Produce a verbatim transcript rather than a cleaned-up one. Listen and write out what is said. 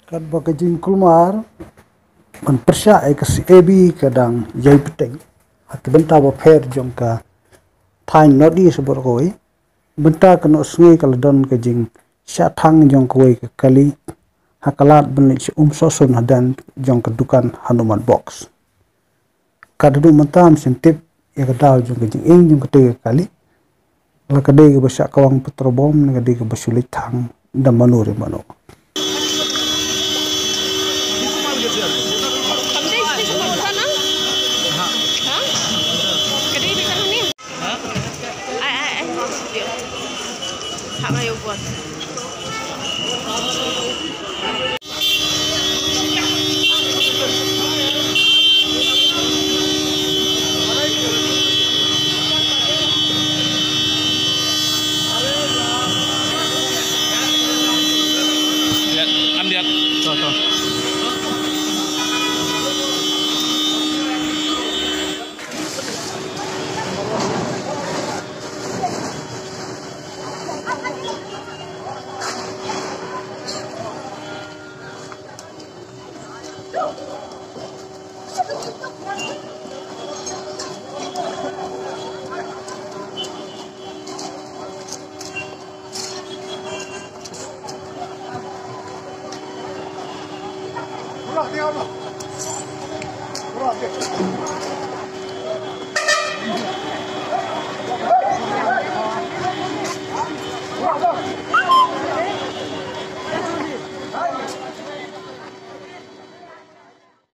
Katba ka jingkulmar ban pyrshah ïa ka C A B ka dang ïai bteng ha ki bynta bapher jong ka thaiñ North East baroh kawei, bynta ka Nohsngi ka la don ka jingshah thang jong kawei ka kali ha ka lad ban leit sha Umsohsun hadan jong ka dukan Hanuman Box. Ka dei mynta ym shym tip ïa ka daw jong ka jingim jong katei ka kali, la ka dei kaba shah kawang petrol bomb ne ka dei kaba shu leit thang da mano re mano.